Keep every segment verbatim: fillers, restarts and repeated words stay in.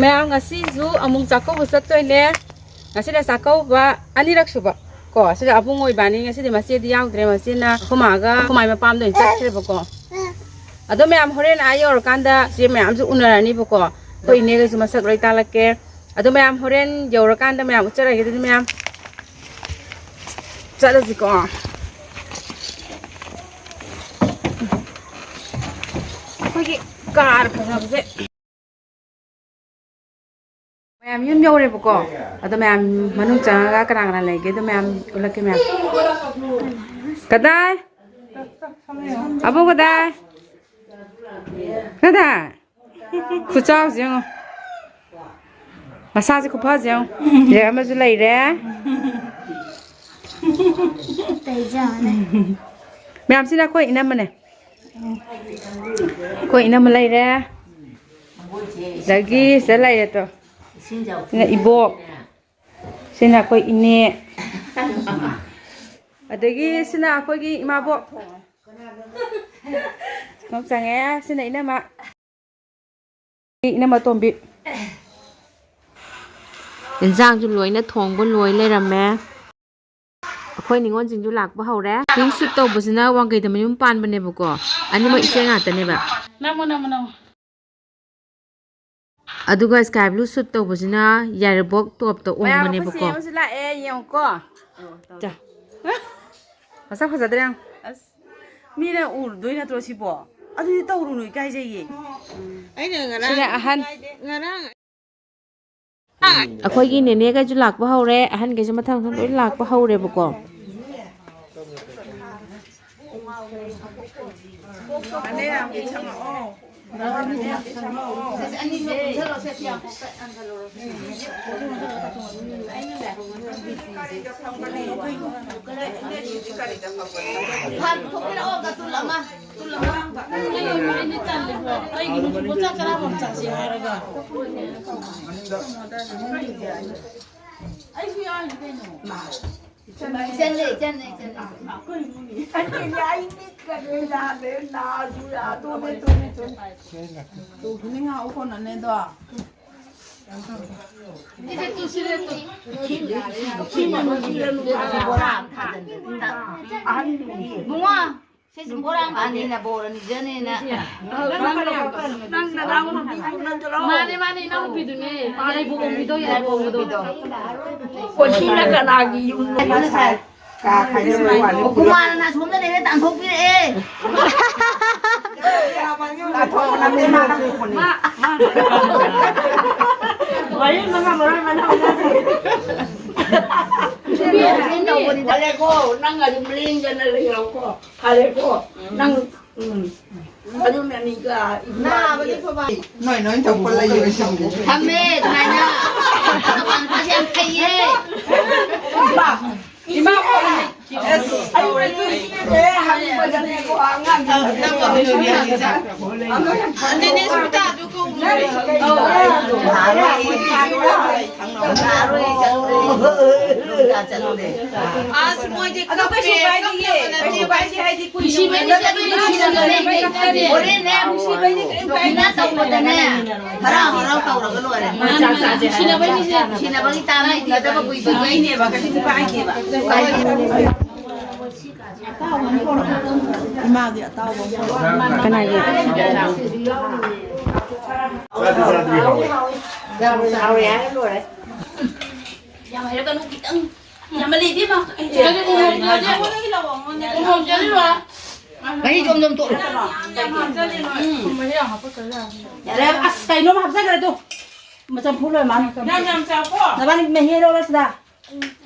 ꯃꯌꯥꯝ, ꯉꯁꯤꯁꯨ ꯑꯃꯨꯛ ꯆꯥꯛꯀꯧꯕ ꯆꯠꯇꯣꯏꯅꯦ꯫ ꯉꯁꯤꯅ ꯆꯥꯛꯀꯧꯕ ꯑꯅꯤꯔꯛ ꯁꯨꯕ ꯀꯣ꯫ ꯁꯤꯗ ꯑꯕꯨꯡ ꯑꯣꯏꯕꯥꯅꯤ, ꯉꯁꯤꯗꯤ ꯃꯆꯦꯗꯤ ꯌꯥꯎꯗ꯭ꯔꯦ꯫ ꯃꯆꯦꯅ ꯑꯩꯈꯣꯏ ꯃꯥꯒ ꯑꯩꯈꯣꯏ ꯃꯥꯏ ꯃꯄꯥꯝꯗ ꯑꯣꯏꯅ ꯆꯠꯈ꯭ꯔꯦꯕꯀꯣ꯫ ꯑꯗꯣ ꯃꯌꯥꯝ, ꯍꯣꯔꯦꯟ ꯑꯥ ꯌꯧꯔꯀꯥꯟꯗ ꯆꯦ ꯃꯌꯥꯝꯁꯨ ꯎꯅꯔꯅꯤꯕꯀꯣ꯫ ꯑꯩꯈꯣꯏ ꯏꯅꯦꯒꯁꯨ ꯃꯁꯛ ꯂꯣꯏ ꯇꯥꯛꯂꯛꯀꯦ꯫ ꯑꯗꯣ ꯃꯌꯥꯝ, ꯍꯣꯔꯦꯟ ꯌꯧꯔꯀꯥꯟꯗ ꯃꯌꯥꯝ ꯎꯠꯆꯔꯒꯦ꯫ ꯑꯗꯨꯗꯤ ꯃꯌꯥꯝ, ꯆꯠꯂꯁꯤꯀꯣ꯫ ꯑꯩꯈꯣꯏꯒꯤ ꯀꯥꯔ ꯐꯖꯕꯁꯦ꯫ ꯃꯌꯥꯝ ꯌꯨꯝ ꯌꯧꯔꯦꯕꯀꯣ꯫ ꯑꯗꯣ ꯃꯌꯥꯝ ꯃꯅꯨꯡ ꯆꯪꯉꯒ ꯀꯅꯥ ꯀꯅꯥ ꯂꯩꯒꯦ ꯑꯗꯣ ꯃꯌꯥꯝ ꯎꯠꯂꯛꯀꯦ ꯃꯌꯥꯝ꯫ ꯀꯗꯥꯏ? ꯑꯕꯣꯛ ꯀꯗꯥꯏ? ꯀꯗꯥꯏ? ꯈꯨꯆꯥꯎꯁꯦ ꯌꯦꯡꯉꯣ꯫ ꯃꯁꯥꯁꯦ ꯈꯨꯐꯁꯦ ꯌꯦꯡꯉꯣ꯫ ꯁꯤꯗ ꯑꯃꯁꯨ ꯂꯩꯔꯦ꯫ ꯃꯌꯥꯝꯁꯤꯅ ꯑꯩꯈꯣꯏ ꯏꯅꯝꯃꯅꯦ꯫ ꯑꯩꯈꯣꯏ ꯏꯅꯝꯃ ꯂꯩꯔꯦ꯫ ꯑꯗꯒꯤ ꯁꯤꯗ ꯂꯩꯔꯦ ꯇꯣ꯫ ꯁꯤꯅ ꯏꯕꯣꯛ꯫ ꯁꯤꯅ ꯑꯩꯈꯣꯏ ꯏꯅꯦ꯫ ꯑꯗꯒꯤ ꯁꯤꯅ ꯑꯩꯈꯣꯏꯒꯤ ꯏꯃꯥꯕꯣꯛ꯫ ꯆꯪꯉꯛꯑꯦ꯫ ꯁꯤꯅ ꯏꯅꯝꯃ꯫ ꯏꯅꯝꯃ ꯇꯣꯝꯕꯤ꯫ ꯏꯟꯁꯥꯡꯁꯨ ꯂꯣꯏꯅ ꯊꯣꯡꯕ ꯂꯣꯏ ꯂꯩꯔꯝꯃꯦ꯫ ꯑꯩꯈꯣꯏ ꯅꯤꯉꯣꯜꯁꯤꯡꯁꯨ ꯂꯥꯛꯄ ꯍꯧꯔꯦ꯫ ꯄꯤꯡ ꯁꯨꯠ ꯇꯧꯕꯁꯤꯅ ꯋꯥꯡꯈꯩꯗ ꯃꯌꯨꯝ ꯄꯥꯟꯕꯅꯦꯕꯀꯣ꯫ ꯑꯅꯤꯃꯛ ꯏꯆꯦ ꯉꯥꯛꯇꯅꯦꯕ꯫ ꯅꯝꯃꯣ, ꯅꯝꯃꯣ, ꯅꯝꯃꯣ꯫ ꯑꯗꯨꯒ ꯁ꯭ꯀꯥꯏ ꯕ꯭ꯂꯨ ꯁꯨꯠ ꯇꯧꯕꯁꯤꯅ ꯌꯥꯏꯔꯤꯄꯣꯛ ꯇꯣꯞꯇ ꯃꯌꯥꯝ, ꯑꯩꯈꯣꯏ ꯆꯦ ꯑꯣꯡꯕꯅꯦꯕꯀꯣ꯫ ꯑꯃꯁꯨ ꯂꯥꯛꯑꯦ, ꯌꯦꯡꯉꯨꯀꯣ꯫ ꯆꯥ꯫ ꯃꯁꯛ ꯐꯖꯗ꯭ꯔꯥ ꯌꯦꯡꯉꯨ꯫ ꯑꯁ, ꯃꯤꯅ ꯎꯔꯨꯗꯣꯏ ꯅꯠꯇ꯭ꯔꯣ ꯁꯤꯕꯣ? ꯑꯗꯨꯗꯤ ꯇꯧꯔꯨꯅꯨ, ꯏꯀꯥꯏꯖꯩꯌꯦ꯫ ꯑꯩꯅ ꯉꯔꯥꯡ ꯁꯤꯅ ꯑꯍꯟ꯫ ꯉꯔꯥꯡ ꯑꯩꯈꯣꯏꯒꯤ ꯅꯦꯅꯦꯈꯩꯁꯨ ꯂꯥꯛꯄ ꯍꯧꯔꯦ, ꯑꯍꯟꯈꯩꯁꯨ ꯃꯊꯪ ꯃꯊꯪ ꯂꯣꯏ ꯂꯥꯛꯄ ꯍꯧꯔꯦꯕꯀꯣ꯫ ꯑꯩꯒꯤ ꯅꯨꯄꯤꯕꯨ ꯆꯥꯛ ꯆꯔꯥ ꯑꯃ ꯆꯥꯁꯦ ꯍꯥꯏꯔꯒ꯫ ꯑꯩꯁꯨ ꯌꯥꯎꯔꯤꯅꯤ ꯀꯩꯅꯣ꯫ ꯏꯆꯜꯂꯦ, ꯏꯆꯜꯅꯦ, ꯏꯆꯜꯅꯦ꯫ ꯑꯩꯈꯣꯏ ꯏꯃꯨꯡꯅꯤ꯫ ꯑꯩ ꯃꯤꯠꯀꯁꯦ ꯌꯥꯗ꯭ꯔꯦ, ꯅꯥꯁꯨ ꯌꯥꯗꯣꯔꯦ, ꯇꯨꯝꯃꯦ, ꯇꯨꯝꯃꯦ꯫ ꯇꯨ, ꯈꯨꯅꯤꯡ ꯍꯥꯎ ꯀꯣꯟꯅꯅꯦꯗꯣ꯫ ꯏꯆꯦ, ꯇꯨ ꯁꯤꯗ ꯇꯨ꯫ ꯏꯕꯨꯡꯉꯣ, ꯁꯤꯁꯤ ꯕꯣꯔꯥ ꯑꯃ ꯑꯅꯤꯅ ꯕꯣꯔ ꯑꯅꯤ ꯖꯅꯦꯅ꯫ ꯅꯪ ꯅꯅꯥꯎ ꯅꯨꯄꯤ ꯅꯠꯇ꯭ꯔꯣ? ꯃꯥꯅꯦ, ꯃꯥꯅꯦ, ꯏꯅꯥꯎꯅꯨꯄꯤꯗꯨꯅꯦ꯫ ꯌꯥꯏꯕꯣꯝꯕꯤꯗꯣ, ꯌꯥꯏꯕꯣꯝꯕꯤꯗꯣ꯫ ꯀꯣꯁꯤꯅ ꯀꯅꯥꯒꯤ ꯌꯨꯝꯗ ꯉꯁꯥꯏ? ꯀꯥ ꯈꯥꯏꯗꯣꯛꯄ ꯋꯥꯅꯤ꯫ ꯀꯨꯃꯥꯔꯅ ꯑꯁꯣꯝꯗ ꯂꯩꯔꯦ, ꯇꯥꯟꯊꯣꯛꯄꯤꯔꯛꯑꯦ꯫ ꯇꯥꯟꯊꯣꯛꯄ ꯅꯠꯇꯦ, ꯃꯥꯅ ꯄꯨꯔꯛꯄꯅꯤ꯫ ꯋꯥꯔꯤ ꯑꯃ ꯉꯝꯃꯔꯣꯏ, ꯃꯅꯥꯎ ꯅꯨꯄꯥꯁꯦ꯫ ꯐꯔꯦꯀꯣ, ꯅꯪ ꯑꯗꯨꯝ ꯂꯦꯡꯗꯅ ꯂꯩꯔꯣꯀꯣ꯫ ꯐꯔꯦꯀꯣ, ꯅꯪ, ꯎꯝ꯫ ꯑꯗꯨꯅꯅꯤꯒ, ꯏꯕꯨꯡꯉꯣ꯫ ꯅꯣꯏ, ꯅꯣꯏ ꯇꯧꯕ ꯂꯩꯌꯦ, ꯑꯩ ꯁꯪꯗꯦ꯫ ꯊꯝꯃꯦ, ꯑꯗꯨꯃꯥꯏꯅ꯫ ꯅꯃꯥꯟꯅꯕꯁꯦ ꯌꯥꯝ ꯐꯩꯌꯦ꯫ ꯏꯃꯥ, ꯏꯃꯥ, ꯑꯁ, ꯑꯩ ꯍꯪꯕꯗꯅꯦꯀꯣ, ꯑꯉꯥꯡꯁꯤꯡꯁꯦ꯫ ꯑꯗꯨꯅꯦ ꯁꯨꯝ ꯇꯥꯗꯣ ꯀꯧ꯫ ꯑꯁ, ꯃꯣꯏꯗꯤ ꯑꯗꯣ ꯀꯩꯁꯨ ꯀꯞꯄꯦ, ꯀꯥꯏꯗꯤꯌꯦ, ꯀꯞꯇꯕ ꯅꯠꯇꯦ꯫ ꯀꯩꯁꯨ ꯀꯥꯏꯗꯦ ꯍꯥꯏꯗꯤ ꯀꯨꯏꯅ ꯅꯨꯡꯁꯤꯕꯩꯅꯦ, ꯎꯅꯗꯕꯅꯤꯅ꯫ ꯅꯨꯡꯁꯤꯕꯩꯅꯦ꯫ ꯍꯣꯔꯦꯟꯅꯦ, ꯅꯨꯡꯁꯤꯕꯩꯅꯦ, ꯀꯩꯝ ꯀꯥꯏꯗꯦ꯫ ꯀꯨꯏꯅ ꯇꯧꯕꯗꯅꯦ, ꯍꯔꯥꯎ ꯍꯔꯥꯎ ꯇꯧꯔꯒ ꯂꯣꯏꯔꯦ꯫ ꯃꯥꯅꯦ, ꯃꯥꯅꯦ, ꯅꯨꯡꯁꯤꯅꯕꯩꯅꯦ꯫ ꯅꯨꯡꯁꯤꯅꯕꯒꯤ ꯇꯥꯡ ꯎꯅꯗꯕ ꯀꯨꯏꯕꯒꯤꯅꯦꯕ, ꯀꯩꯁꯨ ꯀꯥꯏꯗꯦꯕ꯫ ꯏꯃꯥꯒꯤ ꯑꯇꯥꯎꯕ ꯑꯃ ꯄꯨꯔꯛꯑꯣ꯫ ꯀꯅꯥꯒꯤ? ꯆꯥꯗ꯭ꯔꯤ, ꯆꯥꯗ꯭ꯔꯤ, ꯍꯥꯎꯋꯦ꯫ ꯌꯥꯝ ꯍꯥꯎꯔꯦ ꯍꯥꯏꯔ ꯂꯣꯏꯔꯦ꯫ ꯌꯥꯝ ꯍꯥꯏꯔꯛꯀꯅꯨ, ꯈꯤꯇꯪ꯫ ꯌꯥꯝꯃꯜꯂꯦ, ꯏꯕꯦꯝꯃ꯫ ꯑꯩꯉꯣꯟꯗꯒꯤ ꯂꯧꯑꯣ, ꯑꯩꯉꯣꯟꯗꯒꯤ꯫ ꯃꯍꯤ ꯖꯣꯝ ꯖꯣꯝ ꯊꯣꯛꯑꯣ꯫ ꯌꯥꯝ ꯍꯥꯞꯆꯜꯂꯦ ꯅꯣꯏ꯫ ꯎꯝ꯫ ꯌꯥꯔꯦ, ꯑꯁ, ꯀꯩꯅꯣꯝ ꯍꯥꯞꯆꯜꯈ꯭ꯔꯦ ꯑꯗꯨ꯫ ꯃꯆꯝ ꯐꯨꯠ ꯂꯣꯏꯔ ꯃꯥꯅ꯫ ꯌꯥꯝ ꯌꯥꯝ ꯆꯥꯎꯀꯣ꯫ ꯅꯕꯥꯅꯤ ꯃꯍꯤ ꯂꯧꯔꯣ ꯁꯤꯗ꯫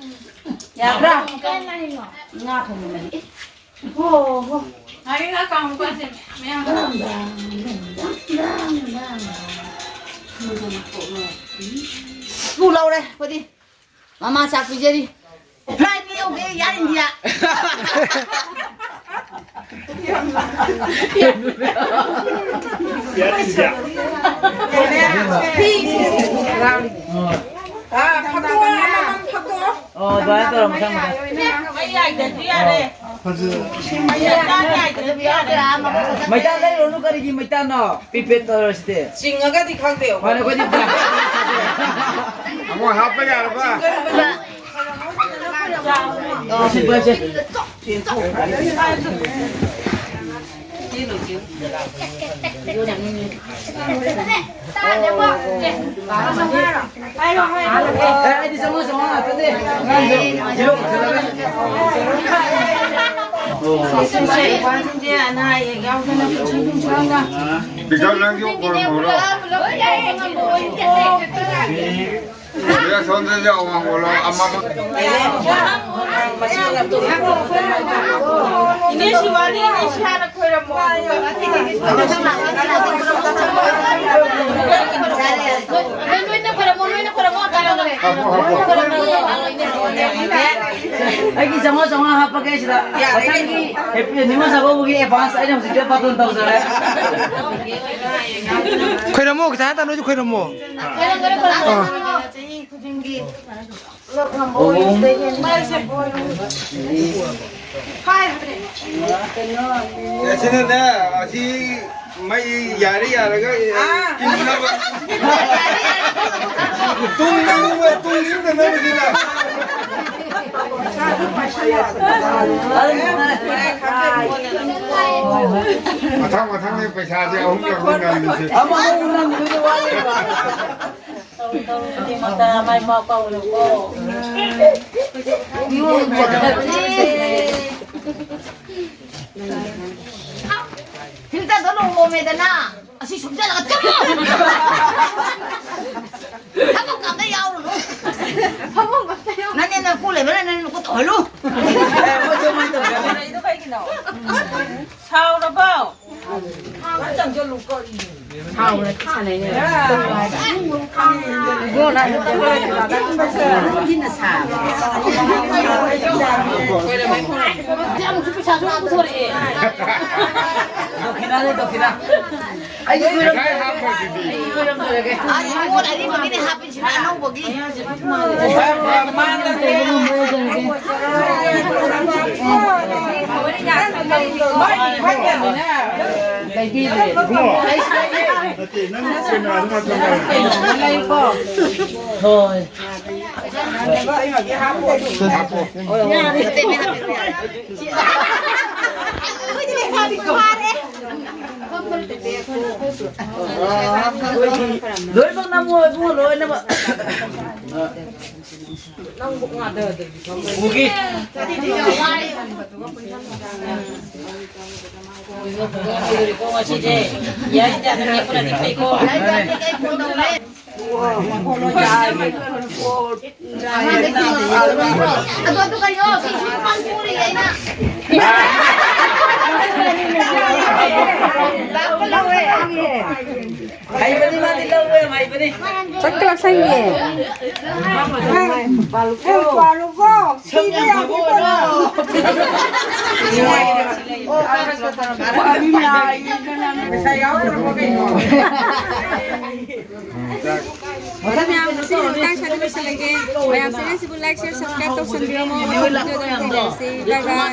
ꯌꯥꯕ꯭ꯔꯥ? ꯉꯥ ꯊꯣꯡꯕ ꯃꯍꯤ꯫ ꯍꯣ, ꯍꯣ꯫ ꯉꯥꯔꯤ ꯉꯥ ꯀꯥꯡꯍꯧ ꯀꯥꯁꯦ ꯃꯌꯥꯝ꯫ ꯄꯨ ꯂꯧꯔꯦ ꯑꯩꯈꯣꯏꯗꯤ꯫ ꯃꯃꯥ ꯆꯥꯛ ꯄꯤꯖꯔꯤ꯫ Flight ꯃꯤ ꯌꯧꯒꯦ, Air India꯫ Air India꯫ ꯑꯥ, ꯐꯣꯇꯣ ꯑꯃꯃꯝ ꯐꯣꯇꯣ꯫ ꯑꯣ, ꯑꯗꯨꯃꯥꯏꯅ ꯇꯧꯔꯣ, ꯃꯊꯪ ꯃꯊꯪ꯫ ꯃꯩ ꯌꯥꯏꯗ꯭ꯔꯗꯤ ꯌꯥꯔꯦ꯫ ꯃꯩꯇꯥꯟ ꯌꯥꯏꯗ꯭ꯔꯗꯤ ꯌꯥꯔꯦ꯫ ꯃꯩꯇꯥꯟ ꯂꯩꯔꯨꯔꯅꯨ, ꯀꯔꯤꯒꯤ ꯃꯩꯇꯥꯟꯅꯣ? Prepaid ꯇꯧꯔꯁꯤꯗꯤ꯫ ꯆꯤꯡꯉꯒꯗꯤ ꯈꯪꯗꯦ꯫ ꯃꯥꯅꯦ, ꯑꯩꯈꯣꯏꯗꯤ ꯑꯃꯨꯛ ꯍꯥꯞꯄ ꯌꯥꯔꯕ? ꯑꯦ, ꯑꯩꯗꯤ ꯆꯥꯝꯃꯉꯥ, ꯆꯥꯝꯃꯉꯥ ꯉꯥꯛꯇꯅꯦ꯫ ꯑꯉꯥꯡꯗꯣ ꯀꯤꯂꯣ ꯃꯨꯛ ꯁꯤꯁꯦ ꯏꯄꯥꯁꯤꯡꯁꯦ ꯑꯅꯥ ꯑꯌꯦꯛ ꯌꯥꯎꯗꯅ ꯄꯨꯟꯁꯤ ꯅꯨꯡꯁꯥꯡꯅ ꯕꯤꯀꯝ, ꯅꯪꯁꯨ ꯀꯣꯟ ꯍꯧꯔꯣ꯫ ꯁꯤꯗ ꯁꯣꯝꯗꯁꯨ ꯑꯋꯥꯡ ꯄꯣꯠꯂꯣ ꯑꯃꯃꯝ꯫ ꯏꯅꯦ ꯁꯤꯋꯥꯅꯤ, ꯏꯅꯦ ꯁꯤ ꯍꯥꯟꯅ ꯈꯣꯏꯔꯝꯃꯣ꯫ ꯅꯣꯏꯅ ꯈꯣꯏꯔꯝꯃꯣ, ꯅꯣꯏꯅ ꯈꯣꯏꯔꯝꯃꯣ꯫ ꯍꯥꯞꯄꯣ, ꯍꯥꯞꯄꯣ꯫ ꯑꯩꯒꯤ ꯆꯥꯝꯃꯉꯥ, ꯆꯥꯝꯃꯉꯥ ꯍꯥꯞꯄꯒꯦ ꯁꯤꯗ꯫ ꯃꯊꯪꯒꯤ ꯍꯦꯄꯤ ꯅꯤꯉꯣꯜ ꯆꯥꯛꯀꯧꯕꯒꯤ ꯑꯦꯗꯚꯥꯟꯁ ꯑꯩꯅ ꯍꯧꯖꯤꯛꯇ ꯕꯥꯇꯣꯟ ꯇꯧꯖꯔꯦ꯫ ꯈꯣꯏꯔꯝꯃꯣ, ꯄꯩꯁꯥ ꯍꯦꯟꯇ ꯅꯣꯏꯁꯨ ꯈꯣꯏꯔꯝꯃꯣ꯫ ꯑꯥ꯫ ꯆꯍꯤ ꯈꯨꯗꯤꯡꯒꯤ ꯄꯨꯂꯞ ꯉꯝꯕ ꯑꯣꯏꯔꯤꯁꯤꯗꯒꯤ ꯍꯦꯟꯅ ꯍꯥꯏꯕꯅꯦ꯫ ꯑꯁꯤꯅꯅꯦ, ꯑꯁꯤ ꯃꯩ ꯌꯥꯔꯦ ꯌꯥꯔꯒ, ꯑꯥ꯫ ꯏꯪꯅꯕ꯫ ꯇꯨꯡ ꯏꯪꯕ, ꯇꯨꯡ ꯏꯪꯅꯅꯕꯁꯤꯅ꯫ ꯃꯊꯪ ꯃꯊꯪꯅꯦ ꯄꯩꯁꯥꯁꯦ ꯑꯍꯨꯝ ꯂꯛꯅꯤ ꯉꯝꯃꯤꯁꯦ꯫ ꯑꯃ ꯑꯃꯨꯛ ꯉꯝꯗꯣꯏꯅꯦ ꯋꯥꯠꯂꯤꯕ꯫ ꯇꯧꯔꯨ ꯇꯧꯔꯨ ꯈꯨꯗꯤꯡꯃꯛꯇ ꯃꯥꯏ ꯄꯥꯛꯄ ꯑꯣꯏꯔꯣꯀꯣ꯫ ꯐꯤꯜꯇꯔꯗꯣ ꯂꯨꯍꯣꯡꯉꯦꯗꯅ, ꯑꯁꯤ ꯁꯨꯝꯖꯜꯂꯒ ꯆꯠꯂꯣ꯫ ꯊꯕꯛ ꯑꯝꯇ ꯌꯥꯎꯔꯨꯅꯨ꯫ ꯅꯪꯅꯦ ꯅꯀꯨ ꯂꯩꯕꯅ ꯅꯪ ꯅꯀꯨ ꯇꯧꯍꯜꯂꯨ꯫ ꯁꯥꯎꯔꯕꯣ? ꯁꯥꯎꯔ ꯁꯥꯟꯅꯩꯅꯦ꯫ ꯏꯕꯣꯛꯅ ꯍꯥꯏꯕ ꯇꯧꯔꯦ꯫ ꯌꯥꯝ ꯄꯩꯁꯥꯁꯨ ꯌꯥꯝ ꯄꯨꯊꯣꯔꯛꯑꯦ꯫ ꯗꯈꯤꯅꯥꯅꯦ, ꯗꯈꯤꯅꯥ꯫ ꯑꯩꯒꯤ ꯉꯁꯥꯏ ꯍꯥꯞꯄꯗꯨꯗꯤ꯫ ꯑꯩꯒꯤ ꯈꯣꯏꯔꯝꯖꯔꯒꯦ꯫ ꯑꯥ, ꯏꯕꯣꯛꯅ ꯑꯔꯤꯕꯒꯤꯅꯦ ꯍꯥꯞꯄꯤꯁꯤꯅ ꯑꯅꯧꯕꯒꯤ꯫ ꯂꯩꯕꯤꯗ꯭ꯔꯦ꯫ ꯏꯕꯨꯡꯉꯣ꯫ ꯅꯠꯇꯦ, ꯅꯪ ꯀꯦꯃꯦꯔꯥꯗꯣ ꯉꯥꯛꯇꯪ ꯄꯥꯏꯌꯣ꯫ ꯍꯣꯏ꯫ ꯂꯣꯏꯅꯃꯛ ꯅꯝꯃꯣ ꯏꯕꯨꯡꯉꯣ, ꯂꯣꯏꯅꯃꯛ꯫ ꯎꯒꯤ꯫ ꯉꯁꯤꯁꯦ ꯌꯥꯏ, ꯌꯥꯗꯕ ꯌꯦꯡꯕꯅꯗꯤ ꯐꯩꯀꯣ꯫ ꯑꯗꯣ, ꯑꯗꯨ ꯀꯩꯅꯣ, ꯁꯤ, ꯁꯤ ꯄꯥꯡꯊꯣꯛꯎꯔꯤ ꯑꯩꯅ꯫ ꯍꯩꯕꯅꯤ, ꯃꯥꯗꯤ ꯂꯧꯕ ꯌꯥꯝ ꯍꯩꯕꯅꯤ꯫ ꯆꯠꯀꯂꯛꯁꯪꯒꯤ꯫ ꯄꯥꯜꯂꯨꯀꯣ꯫ ꯁꯤꯕ ꯌꯥꯝ ꯐꯕ ꯑꯣꯏꯔꯣ꯫ ꯄꯥꯜꯂꯨ ꯅꯥꯏꯗꯅ ꯄꯩꯁꯥ ꯌꯥꯎꯗ꯭ꯔꯕꯣ ꯀꯩꯅꯣ? ꯃꯌꯥꯝ ꯉꯁꯤꯒꯤ ꯃꯇꯥꯡ ꯁ꯭ꯋꯥꯏꯗ ꯂꯣꯏꯁꯤꯜꯂꯒꯦ꯫ ꯃꯌꯥꯝ channel ꯁꯤꯕꯨ like, share, subscribe ꯇꯧꯁꯟꯕꯤꯔꯝꯃꯣ꯫ ꯃꯊꯪ video ꯗ ꯑꯃꯨꯛ ꯊꯦꯡꯅꯔꯁꯤ꯫ Bye bye꯫